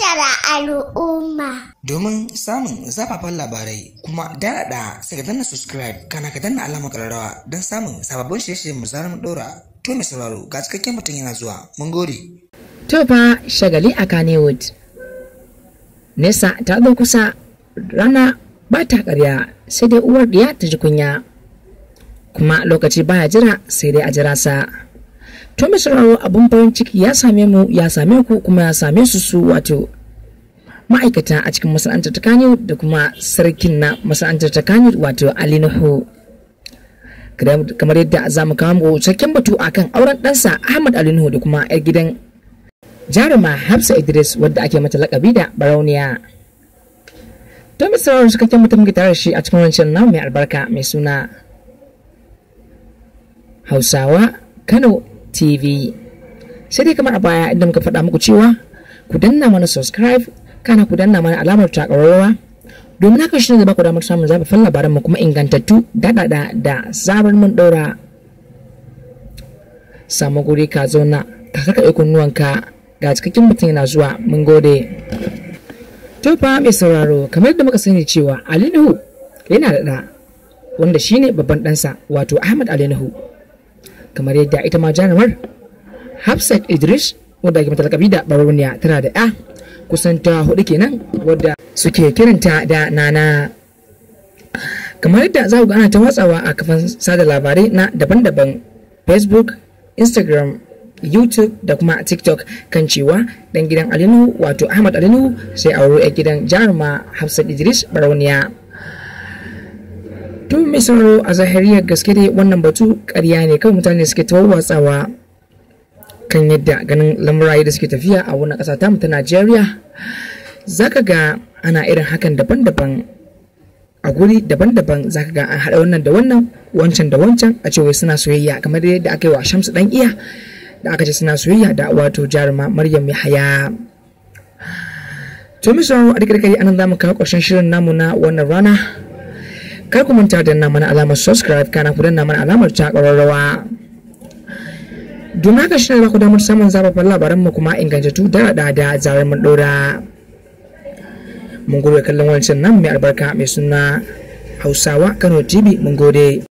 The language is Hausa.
Tattara al'umma. Domin samun zafafan labarai kuma daɗaɗa, sai ka danna subscribe, kana ka danna alamar ƙararrawa don samun sababbin shirye-shiryen mu zarar mun ɗora. To mai sauraro, ga cikakken mutum yana zuwa. Mun gode. To fa shagali a Kannywood. Nesa ta zo kusa, rana ba ta ƙarya, sai dai uwar ɗiya ta ji kunya. Kuma lokaci baya jira, sai dai a jira sa. To mai sauraro, abun farin ciki ya same mu, ya same ku, kuma ya same su, su wato ma'aikata a cikin masana'antar ta Kannywood da kuma sarkin na masana'antar ta Kannywood, wato Ali Nuhu. Kamar yadda za mu kawo muku cikakken batu akan auren ɗansa Ahmad Ali Nuhu da kuma 'yar gidan jaruma Hafsa Idris, wadda ake mata lakabi da Barauniya. To mai sauraro, cikakken mutum muke tare da shi a cikin wancan namu mai albarka mai suna Hausawa Kano TV. Sai dai kamar a baya inda muka faɗa muku cewa ku danna mana subscribe, kana ku danna mana alamar taƙararrawa, domin haka shi ne zai baku damar samun zafafan labaran mu kuma ingantattu daɗaɗa da zarar mun ɗora. Samu guri ka zauna, ka saka kunnuwanka, ga cikakken mutum yana zuwa. Mun gode. To fa mai sauraro, kamar yadda muka sani cewa Ali Nuhu yana da ɗa wanda shine babban ɗansa, wato Ahmad Ali Nuhu. Kamar yadda ita ma jarumar Hafsat Idris, wadda ake mata lakabi da Barauniya, tana da 'ya kusan ta hudu kenan, wadda suke kiranta da Nana. Kamar yadda za ku ga ana ta watsawa a kafan sada labarai na daban-daban, Facebook, Instagram, YouTube da kuma TikTok, kan cewa dan gidan Ali Nuhu, wato Ahmad Ali Nuhu, sai auro a gidan jaruma Hafsat Idris Barauniya. To mai sauraro, a zahiriyar gaske dai wannan batu ƙarya ne kawai mutane suke ta watsawa kan yadda ganin lamuraye da suke tafiya a wannan ƙasa tamu ta Najeriya. Zaka ga ana irin hakan daban-daban a guri daban-daban. Zaka ga an haɗa wannan da wannan, wancan da wancan, a cewa suna soyayya, kamar yadda aka yi wa Shamsu Dan Iya da aka ce suna soyayya da wato jaruma Maryam Yahaya. To mai sauraro, a duk anan zamu kawo ƙarshen shirin namu na wannan rana. Kar ku manta da danna mana alamar subscribe, kana ku danna mana alamar ta ƙararrawa, domin haka shi ne ba ku damar samun zafafan labaran mu kuma ingantattu da zarar mun ɗora. Mun gode kallon wancan nan mai albarka mai suna Hausawa Kano TV. Mun gode.